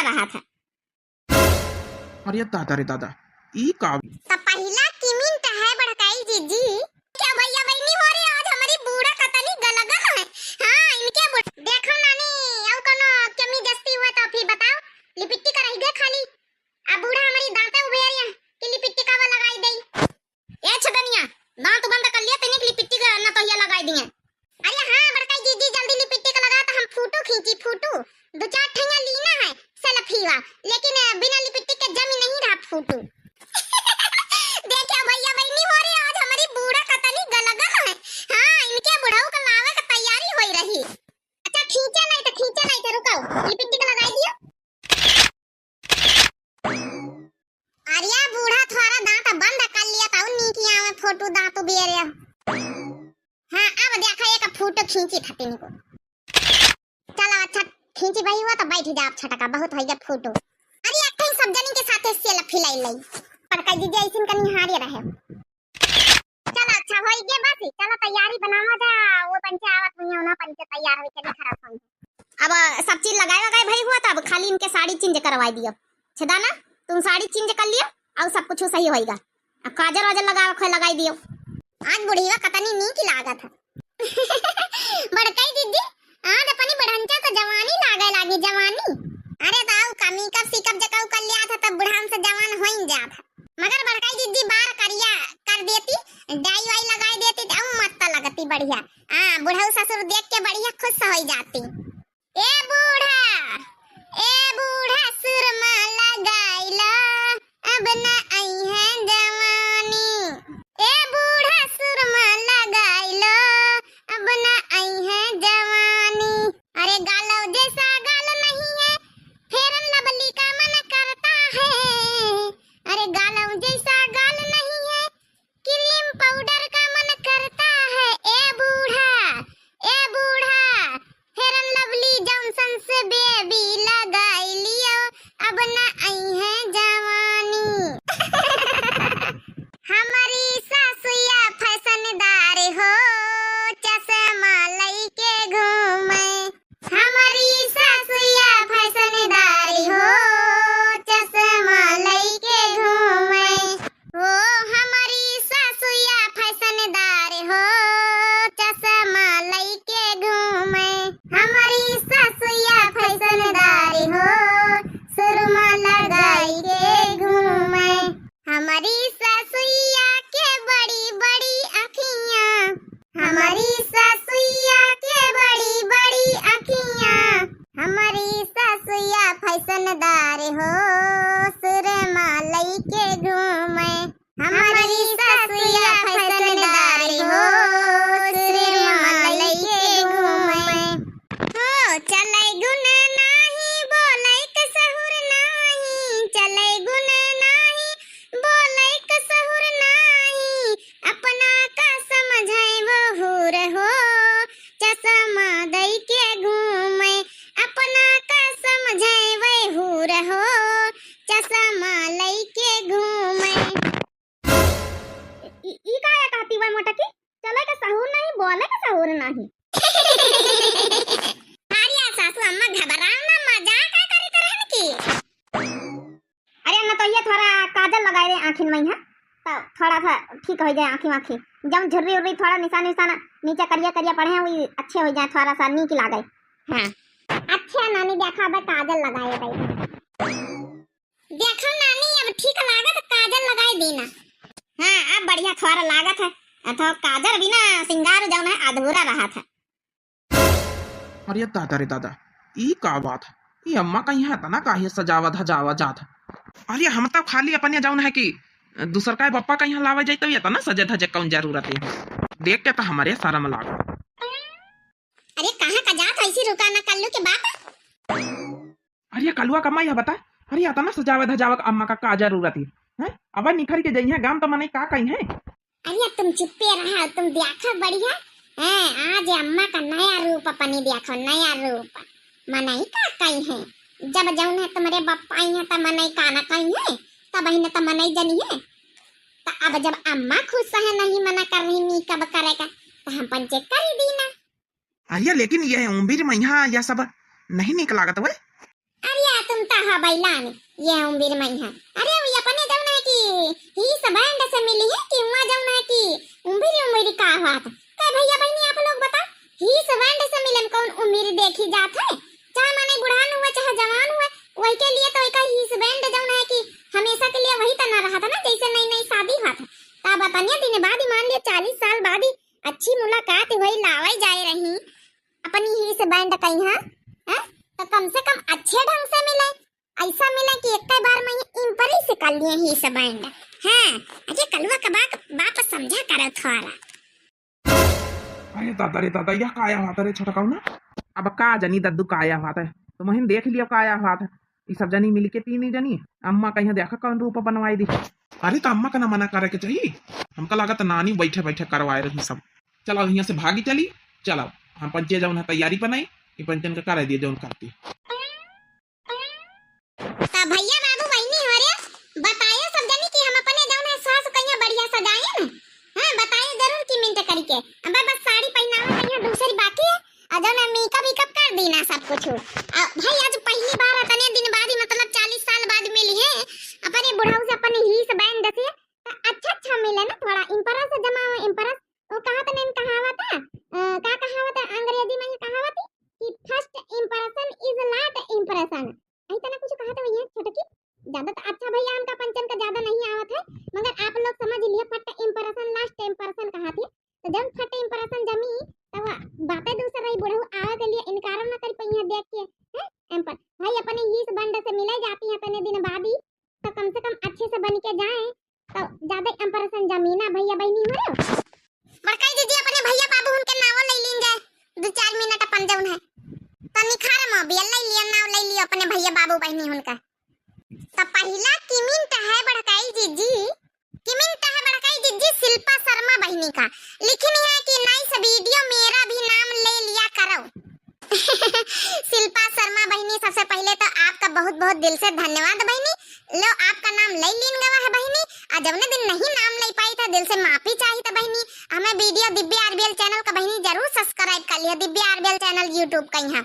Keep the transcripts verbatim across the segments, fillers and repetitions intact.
रहा था। अरे दादा रे दादा, ई का? त पहिला किमिन त है बड़काई जीजी। क्या भैया बहिनी हो रे, आज हमरी बूढ़ा कतनी गलगल है। हाँ, इनके बूढ़-, देखो नानी, अउ कोनो कमी जस्ती हुआ तो फिर बताओ। लिपिट्टी का रह गए खाली। अब बूढ़ा हमरी दांते उभेरिया कि लिपिट्टी का वो लगाई दई। ए छदनिया, दांत बंद कर लिया, तनिक लिपिट्टी का ना तो ये लगाई दिए। अरे हाँ, बड़काई जीजी, जल्दी लिपिट्टी का लगा तो हम फोटो खींची, फोटो। दो चार ठैया लीना है, सेल्फी वा, लेकिन, अ, बिना लिपिट्टी के जमी नहीं रहा फोटो। देखियो भैया बहिनी हो रे, आज हमरी बूढ़ा कतनी गलगल है। हाँ, इनके बुढ़ऊ का लावे का तैयारी होई रही। अच्छा, खींचे नहीं तो, खींचे नहीं तो, रुको, लिपिट्टी का लगाई दियो। अरे बूढ़ा, थोड़ा दांत बंद कर लिया, तउ नीक आवे फोटो दांत बेरे। हाँ, अब देखा एक फोटो खींची था तीन को। चलो अच्छा, खींची भाई हुआ तो बैठ जा, अब छटका बहुत हो गया फोटो। अरे एक ही सब जनी के साथे सेल्फी ले ले। पर कह दीजिए ऐसिन कनी हारे रहे। चलो अच्छा होई गे बस, चलो तैयारी बनावा जा, वो पंचे आवत हुई, उन्हें पंचे तैयार होई के नहीं खराब होई। अब सब चीज लगाए वगाए भई हुआ, तब खाली इनके साड़ी चेंज करवाई दियो। छेदाना, तुम साड़ी चेंज कर लियो, और सब कुछ सही होएगा। अब काजर वाजर लगावे खोए लगाई दियो। आज बुढ़िया कतनी नीक लागत है। बड़कई दीदी, आज अपनी बढ़ंचा से जवानी लागे लागी, जवानी। अरे दाऊ का मेकअप सीकअप जकाऊ कर लिया था, तब बुढ़ान से जवान हो ही जात है। मगर बड़कई दीदी बार करिया कर देती, डाई वाई लगाई देती, तो अउ मस्त लगती बढ़िया। हाँ, बुढ़ऊ ससुर देख के बढ़िया खुश हो जाती। ए बूढ़ा, ए बूढ़ा, सुरमा लगाइला, अब न अइहे जवानी। ए बूढ़ा, सुरमा लगाइला, अब न अइहे जवानी। अरे गालो जैसा गाल नहीं है, फेयर लवली का मन करता है। अरे गालो जैसा गाल नहीं है, क्रीम पाउडर का मन करता है। ए बूढ़ा, ए बूढ़ा, फेयर लवली जॉनसन से बेबी लगाई लियो, अब न अइहे जवानी। हमरी सासुया फैशनदार हो, चश्मा लइके घूमे। हमरी सासुया फैशनदार हो, चश्मा लइके घूमे। हो हमरी सासुया फैशनदार हो, चश्मा लइके घूमे। हमरी सासुया फैशनदार हो, सुरमा लगाई के घूमे। हमरी सासुया के बड़ी बड़ी अखियाँ, हमरी सासुया के बड़ी बड़ी अखियाँ, हमरी सासुया फैशनदार हो, सुरमा लइके घूमे। हमरी सासुया फैशनदार हो, सुरमा लइके घूमे। हो चलै गुण नाही, बोलै क सहुर नाही, चलै गुण नाही, बोलै क सहुर नाही, अपना का समझै वो हूर हो, चश्मा दई के घूमे, अपना का समझै वो हूर हो, चश्मा लइके घूमे। ई, ई का या कहती वै मोटकी? चलै क सहूर नाही, बोलै क सहूर नाही। अरे सासू अम्मा घबराओ ना, मजाक का करी तरहन की। अरे अम्मा, तो ये थोड़ा काजल लगाए दे आँखिन में, हाँ? तो थोड़ा सा ठीक हो जाए आँखी वाँखी। जब झुर्री उर्री थोड़ा निशान निशान नीचे करिया करिया पड़े हैं, वही अच्छे हो जाए, थोड़ा सा नीक लागे। हाँ। अच्छा नानी, देखा अब काजल लगाए भाई। देखो नानी, अब ठीक लागत, काजल लगाए दीना। हाँ, अब बढ़िया थोड़ा लागत है। अथवा काजल बिना सिंगार जौन है अधूरा रहत है। अरे दादा रे दादा, ई का बात है? ई अम्मा का यहाँ इतना काहे सजावा धजावा जात है? अरे हम तो खाली अपने जौन है कि दूसर का बप्पा का यहाँ लावे जाई तो इतना सजे धजे कौन जरूरत है? देख के तो हमारे शर्म लाग। अरे कहाँ का जात है, ऐसी रुका ना कल्लू के बाप। अरे कलुआ का माई बता, अरे इतना सजावे धजावे का अम्मा का का जरूरत है? हैं? अब निखर के जइहे गाम तो मनई का कही है? अरे तुम चुप्पे रहा, तुम देखा बढ़िया। हैं, आज अम्मा का नया रूप अपनी देखो, नया रूप। मनई का कही है? जब जौन है तुम्हारे बप्पा आई है तो मनई का ना कही है, तब ही न तो मनई जनी है। तो अब जब अम्मा खुश है, नहीं मना कर रही, मी कब करेगा, तो हम पंचे कर ही दी ना। अरे लेकिन यह उम्र में यहाँ यह सब नहीं निक लागत वै। अरे तुम तो कहा बैलान, ये उम्र में है। अरे, वो अपने जौन है कि हीस बैंड से मिली है कि हुआ जौन है कि उम्र उम्र का हुआ था। का भैया बहनी आप लोग बताओ, हीस बैंड से मिले में कौन उम्र देखी जात है? चाहे माने बुढ़ान हुआ, चाहे जवान हुआ, वही के लिए तो एक हीस बैंड जौन है कि हमेशा के लिए वही तना रहा था ना, जैसे नई नई शादी हुआ था। तब अतने दिन बाद ही, मान लिया चालीस साल बाद ही अच्छी मुलाकात हुई, लावे जाए रही अपनी हीस बैंड कहीं, हाँ? हैं? तो कम से कम अच्छे ढंग से मिले, ऐसा मिले कि एक बार में ही इम्प्रेस कर लिए हीस बैंड। हाँ, अरे कलुआ का बाप, बाप समझा करो थोड़ा। अरे दादा रे दादा, यह काया हुआ था रे छोटकऊ ना? अब का जनी दद्दू काया हुआ था, तो मोहिन देख लियो काया हुआ था। ई सब जनी मिलके, तीन ही जनी, अम्मा कहिया देखा कौन रूप बनवाई दी। अरे तो अम्मा का ना मना करे के चाहिए, हमका लागत नानी बैठे बैठे करवाए रही सब। चलो यहाँ से भागी चली, चलो हम पंचे जौन है तैयारी बनाई, ई पंचन का करे दिए जौन करती। त भैया बाबू बहिनी हो रे, बतायो सब जनी कि हम अपने जौन है सास कहिया बढ़िया सजाए न। हाँ, बतायो जरूर comment करिके। अब बस साड़ी पहनावा कहिया दूसरी बाकी है, और जौन है makeup वेकअप कर दी ना सब कुछ। आ, भाई आज पहली बार इतने दिन बाद ही, मतलब चालीस साल बाद मिली है अपने बुढ़ऊ से, अपने हीस बैंड से। त अच्छा अच्छा मिले ना, थोड़ा इम्प्रेस जमा हो, इम्प्रेस। वो कहा था ना कहावत है, अ, का कहावत है अंग्रेजी में, ये कहावत है कि first impression is last impression। ऐसा ना कुछ कहा था भैया छोटकी। ज्यादा तो अच्छा भैया हमका पंचन का ज्यादा नहीं आवत है, मगर आप लोग समझ लिया, first impression last impression कहा थे। तो जब first impression जमी, तब बातें दूसर रही, बुढ़ऊ आवे के लिए इनकार न कर पाई है देख के, हैं? एम पर भाई अपने हीस बैंड से मिले जाती है इतने दिन बाद ही, तो कम से कम अच्छे से बन के जाए, तो ज्यादा impression जमी ना भैया बहिनी हो रे। बड़काई दीदी अपने भैया बाबू हुन के नाव ले लीन जाए, दो चार मिनट अपन जौन है, तो निखार मोबियल ले लिया, नाव ले लियो अपने भैया बाबू बहिनी हुन का। तो पहला comment है बड़काई जीजी, comment है बड़काई जीजी शिल्पा शर्मा बहिनी का, लिखिन है कि nice video, मेरा भी नाम ले लिया करो। शिल्पा शर्मा बहिनी, सबसे पहले तो आपका बहुत बहुत दिल से धन्यवाद बहिनी। लो, आपका नाम ले लीन गवा है बहिनी, आ जौने दिन नहीं नाम ले पाई था, दिल से माफी चाहिए था बहिनी। हमें video दिव्या आरबीएल channel का बहिनी जरूर subscribe कर लिया, दिव्या आरबीएल channel YouTube का यहाँ,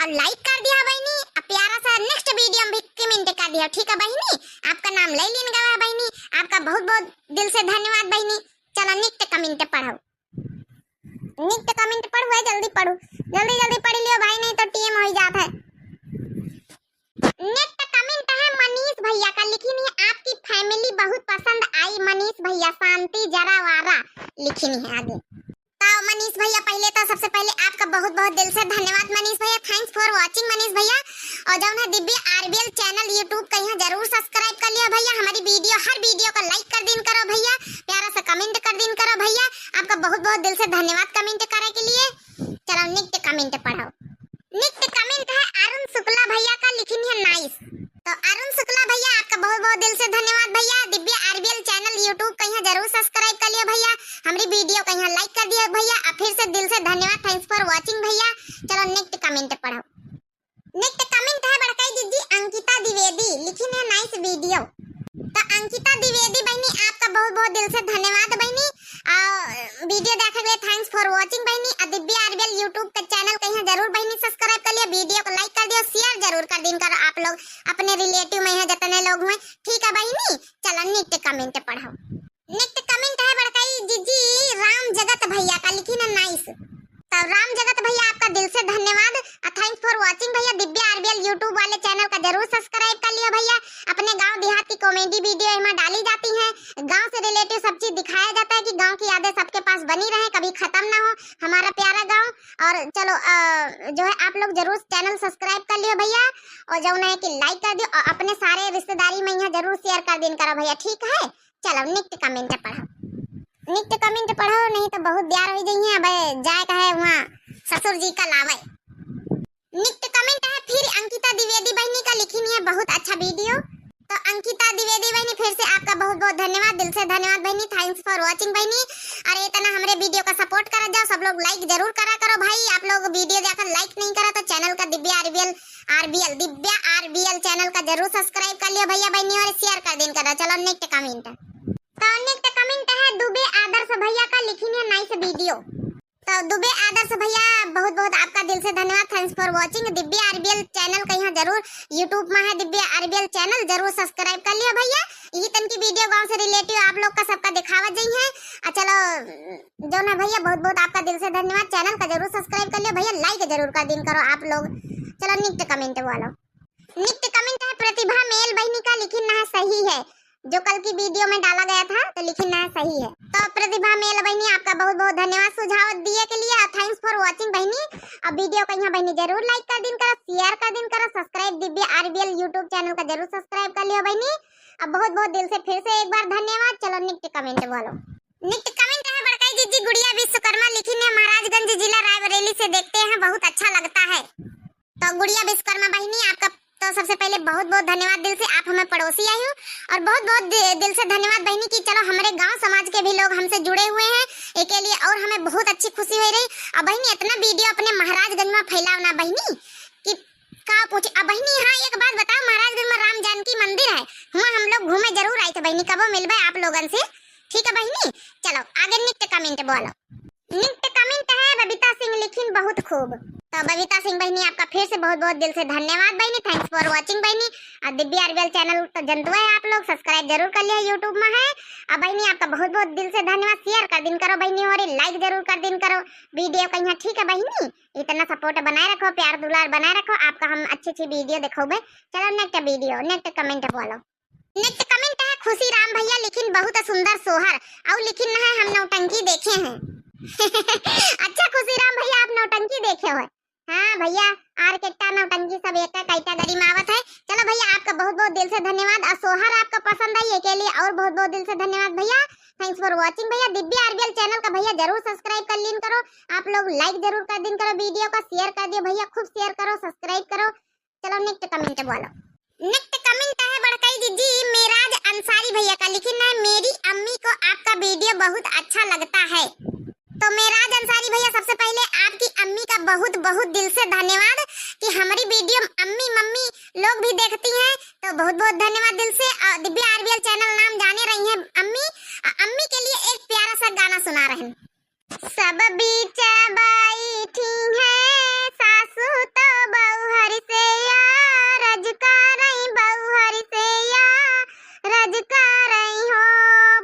और like कर दिया बहिनी। अब प्यारा सा next video में भी comment कर दिया, ठीक है बहिनी? आपका नाम ले लीन गवा है बहिनी, आपका बहुत बहुत दिल से धन्यवाद बहिनी। चलो next comment पढ़ो, next comment पढ़ो है, जल्दी पढ़ो, जल्दी जल्दी पढ़ लियो भाई, नहीं तो time हो जात है। Next comment है मनीष भैया का, लिखिन है आपकी family बहुत पसंद आई मनीष भैया, शांति जरावारा लिखिन है आगे। तो मनीष भैया पहले तो सबसे पहले आपका बहुत बहुत दिल से धन्यवाद मनीष भैया, thanks for watching मनीष भैया। और जौन है दिव्या आरबीएल channel YouTube का यहाँ जरूर subscribe कर लिया भैया, हमारी video हर video का like कर दीन करो भैया, प्यारा सा comment कर दीन करो भैया, आपका बहुत बहुत दिल से धन्यवाद comment करे के लिए। चलो next comment पढ़ो। Next comment है अरुण शुक्ला भैया का, लिखिन है nice। तो अरुण शुक्ला भैया आपका बहुत बहुत दिल से धन्यवाद भैया, दिव्या आरबीएल channel YouTube का यहाँ जरूर subscribe कर लियो भैया, हमारी video का यहाँ like कर दियो भैया, और फिर से दिल से धन्यवाद, thanks for watching भैया। चलो next comment पढ़ो। Next comment है बड़काई जीजी अंकिता द्विवेदी, लिखिन है nice video। तो अंकिता द्विवेदी बहिनी आपका बहुत बहुत दिल से धन्यवाद बहिनी, और video देखे के लिए thanks for watching बहिनी। आ दिव्या आरबीएल YouTube का channel का यहाँ जरूर बहिनी subscribe कर लियो, video को like कर दियो, share जरूर कर दीन करो आप लोग अपने relative में यहाँ जितने लोग हुए, ठीक है बहिनी। चलो next comment पढ़ो। Next comment है बड़काई जीजी राम जगत भैया का, लिखिन है nice। तो राम जगत भैया आपका दिल से धन्यवाद, thanks for watching भैया। दिव्या आरबीएल YouTube वाले channel का जरूर subscribe कर लियो भैया। अपने गांव देहात की comedy video इमा डाली जाती हैं, गांव से relative सब चीज दिखाया जाता है कि गांव की यादें सबके पास बनी रहे, कभी खत्म ना हो हमारा प्यारा गांव। और चलो, अ, जो है आप लोग जरूर channel subscribe कर लियो भैया, और जौन है कि like कर दियो, और अपने सारे रिश्तेदारी में यहाँ जरूर share कर दीन करो भैया, ठीक है। चलो next comment पढ़ो, next comment पढ़ो, नहीं तो बहुत देर हो जाई है, अब जाए का है वहाँ ससुर जी का लावे। Next comment है फिर अंकिता द्विवेदी बहिनी का, लिखिन है बहुत अच्छा video। तो अंकिता द्विवेदी बहिनी फिर से आपका बहुत बहुत धन्यवाद, दिल से धन्यवाद बहिनी, thanks for watching बहिनी। और इतना हमरे video का support करा जाओ, सब लोग like जरूर करा करो भाई, आप लोग video देखकर like नहीं करा तो channel का दिव्या आरबीएल, आरबीएल, दिव्या आरबीएल channel का जरूर subscribe कर लियो भैया बहिनी और share कर दीन करो। चलो next comment। तो next comment है दुबे आदर्श भैया का, लिखिन है nice video। तो दुबे आदर्श भैया बहुत बहुत आपका दिल से धन्यवाद, thanks for for watching। दिव्या आरबीएल चैनल का यहाँ जरूर, YouTube में है दिव्या आरबीएल चैनल, जरूर subscribe कर लियो भैया। यही तन की video गाँव से relative आप लोग का सबका दिखावा जाई है। आ चलो, जौन है भैया, बहुत बहुत आपका दिल से धन्यवाद। चैनल का जरूर subscribe कर लियो भैया, like जरूर कर दिन करो आप लोग। चलो, next comment वालो। Next comment है प्रतिभा मेल बहिनी का, लिखिन ना सही है, जो कल की video में डाला गया था, तो लिखिन ना सही है। तो प्रतिभा मेल बहिनी, आपका बहुत बहुत धन्यवाद सुझाव दिए के लिए, और thanks for watching बहिनी। अब video का यहाँ बहिनी जरूर like कर दिन करो, share कर दिन करो, subscribe दिव्या आरबीएल YouTube चैनल का जरूर subscribe कर लियो बहिनी। अब बहुत बहुत दिल से फिर से एक बार धन्यवाद। चलो, next comment बोलो। Next comment है बड़काई जीजी गुड़िया विश्वकर्मा, लिखिन है महाराजगंज जिला रायबरेली से देखते हैं, बहुत अच्छा लगता है। तो गुड़िया विश्वकर्मा बहिनी, आपका तो सबसे पहले बहुत बहुत धन्यवाद दिल से, आप हमें पड़ोसी आई हो। और बहुत बहुत दि-, दिल से धन्यवाद बहिनी कि चलो, हमरे गांव समाज के भी लोग हमसे जुड़े हुए हैं, एके लिए और हमें बहुत अच्छी खुशी हो रही। अब बहिनी, इतना video अपने महाराजगंज में फैलाओ ना बहिनी, कि का पूछे। अब बहिनी, हाँ, एक बात बताओ, महाराजगंज में राम जानकी मंदिर है, हुआ हम लोग घूमे जरूर आए थे बहिनी, कबो मिलबे आप लोगन से, ठीक है बहिनी। चलो, आगे next comment बोलो। Next comment है बबीता सिंह, लिखिन बहुत खूब। तो बबीता सिंह बहिनी, आपका फिर से बहुत बहुत दिल से धन्यवाद बहिनी, thanks for watching बहिनी। और दिव्या आरबीएल चैनल तो जनतु है आप लोग, subscribe जरूर कर लियो, YouTube में है। अब बहिनी, आपका बहुत बहुत दिल से धन्यवाद, share कर दिन करो बहिनी, और like जरूर कर दिन करो video का यहाँ, ठीक है बहिनी। इतना support बनाए रखो, प्यार दुलार बनाए रखो, आपका हम अच्छी अच्छी video दिखाओगे। चलो, next video, next comment बोलो। Next comment है खुशी राम भैया, लिखिन बहुत सुंदर सोहर, और लिखिन है हम नौटंकी देखे हैं। अच्छा खुशी राम भैया, आप नौटंकी देखे हो? हाँ भैया, orchestra नौटंकी सब एक category में आवत है। चलो भैया, आपका बहुत बहुत दिल से धन्यवाद, और सोहर आपका पसंद आई एके लिए और बहुत बहुत दिल से धन्यवाद भैया। Thanks for watching भैया। दिव्या आरबीएल चैनल का भैया जरूर subscribe कर लीन करो, आप लोग like जरूर कर दिन करो, video का share कर दियो भैया, खूब share करो, subscribe करो। चलो next comment बोलो। Next comment है बड़काई जीजी मेराज अंसारी भैया का, लिखिन है, मेरी अम्मी को आपका video बहुत अच्छा लगता है। तो मेराज अंसारी भैया, सबसे पहले आपकी अम्मी का बहुत बहुत दिल से धन्यवाद कि हमारी video अम्मी मम्मी लोग भी देखती हैं, तो बहुत बहुत धन्यवाद दिल से। और दिव्या आरबीएल चैनल नाम जाने रही हैं अम्मी, अ-, अम्मी के लिए एक प्यारा सा गाना सुना रहे हैं। सब बीच बैठी हैं सासू तो बउहर से या, रज करई बउहर से या, रज करई हो।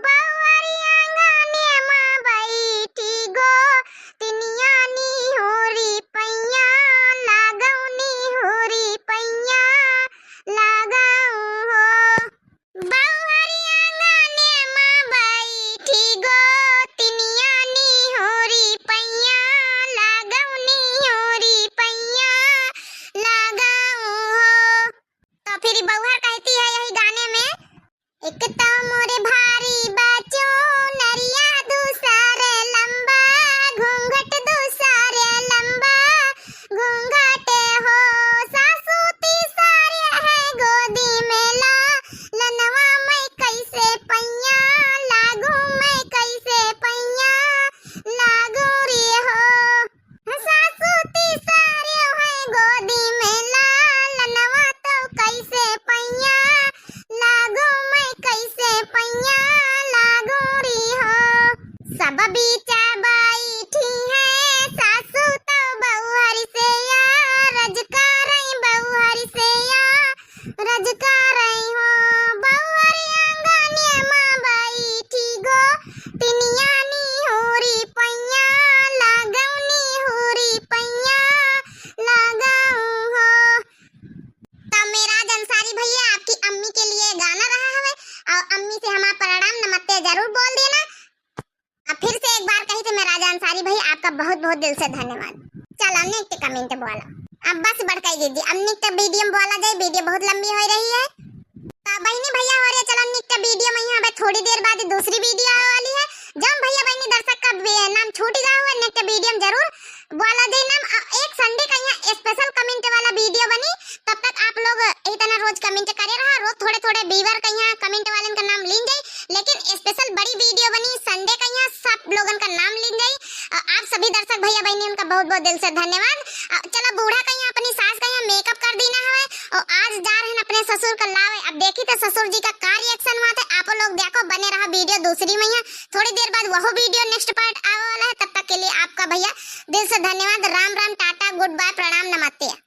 बउहरी आंगने मा बैठी गो, तिनिया निहुरी पैया, लागौ निहुरी पैया, लागौ हो। बउहरी आंगने मा बैठी गो, तिनिया निहुरी पैया, लागौ निहुरी पैया, लागौ हो। तो फिर बउहर कहती है यही गाने में, एक तो मोरे भारी बा चुनरिया, दूसर लंबा घूंघट, दूसर लंबा घूंघट हो। सासू तीसर है गोदी में ला, लनवा मैं कैसे पैया लागू, मैं कैसे पैया लागू रे हो। सासू तीसर है गोदी में ला, लनवा तो कैसे पैया लागू, मैं कैसे पैया लागू रे हो। सब बीच बैठी है सासू तो बउहर से या, रज करई बउहर से या, रज करई हो। बउहर आंगने मा बैठी गो, तिनिया निहुरी पैया, लागौ निहुरी पैया, लागौ हो। तो मेराज अंसारी भैया, आपकी अम्मी के लिए गाना रहा हवे, और अम्मी से हमारा प्रणाम नमस्ते जरूर बोल देना। अब फिर से एक बार कही थे मेराज अंसारी भाई, आपका बहुत बहुत दिल से धन्यवाद। चलो next comment बोला। अब बस बड़काई दीदी, अब next video में बोला जाए, video बहुत लंबी हो रही है। तो बहिनी भैया हो रहे, चलो next video में यहाँ पे थोड़ी देर बाद दूसरी video आवे वाली है। जौन भैया बहिनी दर्शक का बे-, नाम छूट गया हुआ, next video में जरूर बोला जाए नाम। अ, एक Sunday का यहाँ special comment वाला video बनी, तब तक आप लोग इतना रोज comment करे रहा, रोज थोड़े थोड़े viewer का यहाँ comment वालन का नाम लीन जाए। लेकिन special बड़ी video बनी Sunday का, यहाँ सब लोगन का नाम लीन जाई। अ, आप सभी दर्शक भैया बहिनी उनका बहुत बहुत दिल से धन्यवाद। अ, चला बूढ़ा का यहाँ अपनी सास का यहाँ makeup कर देना है और आज जा रहे हैं अपने ससुर का लावे। अब देखी तो ससुर जी का का reaction हुआ था, आप लोग देखो, बने रहा video दूसरी में। यहाँ थोड़ी देर बाद वह video next part आवे वाला है, तब तक के लिए आपका भैया दिल से धन्यवाद। राम राम, टाटा, गुड बाय, प्रणाम, नमस्ते।